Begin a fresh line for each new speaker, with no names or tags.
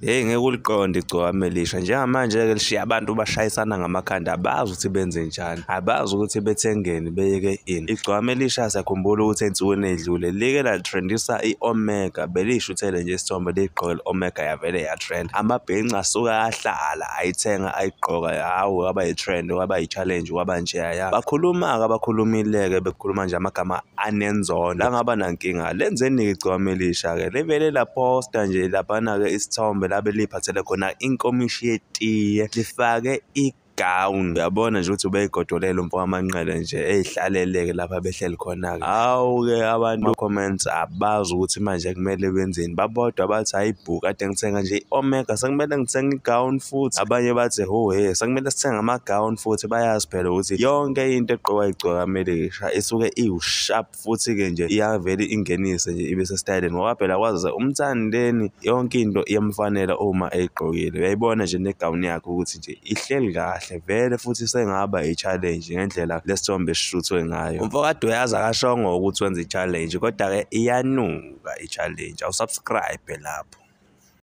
Hheyi ngeke uliqonde igcokama elisha. Njengamanje-ke lishiya abantu bashayisana ngamakhanda, abazi ukuthi benze njani, abazi ukuthi bethengeni beyeke ini. Igcokama elisha siyakhumbula ukuthi ey'nsukwini ey'dlule like latrendisa i-Omega, beliyishuthele nje isithombe liyigqoke i-Omega yavele yatrenda. Amabhinca asuke ahlala ayithenga ayigqoka, hhawu kwaba yi-trend, kwaba yi-challenge, kwaba njeyaya. Bakhuluma-ke abakhulumile-ke bekhuluma nje amagama anenzondo, angaba nankinga. Lenzeni-ke igcokama elisha-ke? Livele laphosta nje laphana-ke isithombe la beliphathele khona inkomishi yetiye, lifake i-gown. Uyabona nje ukuthi ubeyigodolela umfo kaManqele nje eyihlalele-ke lapha behleli khona-ke. Hawu-ke abantu comments abazi ukuthi manje kumele benzeni. Babodwa bathi hayi bhu kade ngithenga nje i-Omega sekumele ngithenge i-gown futhi. Abanye bathi ho he sekumele sithenge ama-gown futhi. Bayazi phela ukuthi yonke into egqokwa igcokama elisha isuke iwu-sharp futhi-ke nje iyavele ingenise nje ibe sesitayeleni, ngoba phela kwazi uMthandeni yonke into iyamfanela uma eyigqokile. Uyayibona nje negawuni yakhe ukuthi nje ihleli kahle vele, futhi sengaba i-challenge ngendlela lesithombe esishuthwe ngayo. Umfokade uyazi akashongo ukuthi wenza i-challenge, kodwa-ke iyanuka i-challenge. Awusubscribe lapho.